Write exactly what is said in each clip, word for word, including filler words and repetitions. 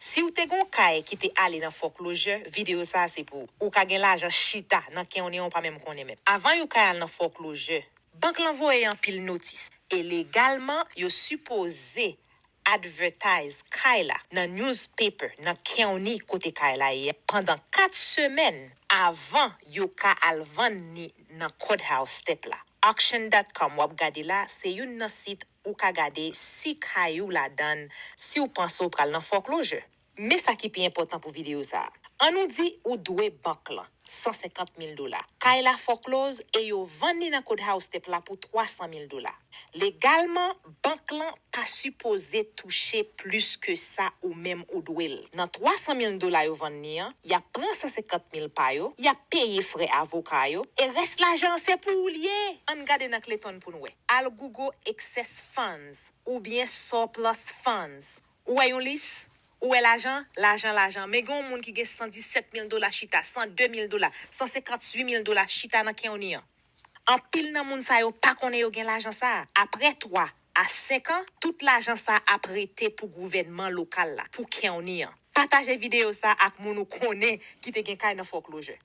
Si w te gen yon kay ki te ale nan foreclosure, videyo sa a se pou ou. Ou ka gen lajan chita nan county an ou pa menm konnen menm. Avan yon kay al nan foreclosure, bank lan voye anpil notis. E legalman, yo sipoze advertise kay la nan newspaper, nan county kote kay la ye, pandan kat semèn avan yo ka al vann ni nan courthouse step la. Auction dot com w ap gade la, se youn nan sit ou ka gade si kay ou ladan l, si w panse w pral nan foreclosure. Men sa ki pi enpòtan pou videyo sa a. Annou di ou dwe bank lan san senkant mil dola. Kay la foreclose e yo vann li nan courthouse step la pou twa san mil dola. Legalman, bank lan pa sipoze touche plis ke sa ou menm ou dwe l. Nan twa san mil dola yo vann li an, y ap pran san senkant mil pa yo, y ap peye frè avoka yo, e rès lajan an se pou ou l ye. Ann gade nan Clayton pou n wè. Al Google excess funds oubyen surplus funds. Ou wè yon lis? Ou wè lajan? Lajan, lajan. Men gen yon moun ki gen san disèt mil dola chita, san de mil dola, san senkant uit mil dola chita nan county an. Anpil nan moun sa yo pa konnen yo gen lajan sa a. Apre twa a senk an, tout lajan sa a ap rete pou gouvènman lokal la, pou county an. Pataje videyo sa a ak moun ou konnen ki te gen kay nan foreclosure.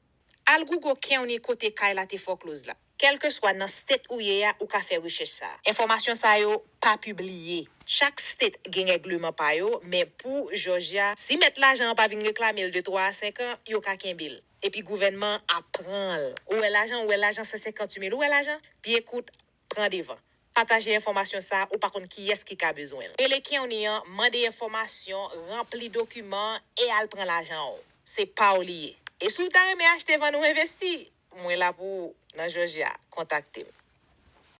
Al Google county kote kay la te foreclose la. Kèlkeswa nan state ou ye a, ou ka fè rechèch sa a. Enfòmasyon sa yo pa pibliye. Chak state gen règleman pa yo, men pou Georgia, si mèt lajan an pa vin reklame l de twa a senk an, yo ka kenbe l. Epi gouvènman an ap pran l. Ou wè lajan, ou wè lajan san senkant uit mil, ou wè lajan? Pye kout, pran devan. Pataje enfòmasyon sa a, ou pa konn kiyès ki ka bezwen l. Rele county an, mande enfòmasyon, ranpli dokiman e al pran lajan w. Se pa w li ye. E si w ta renmen achte, vann ou envesti, mwen la pou ou nan Georgia. Kontakte m.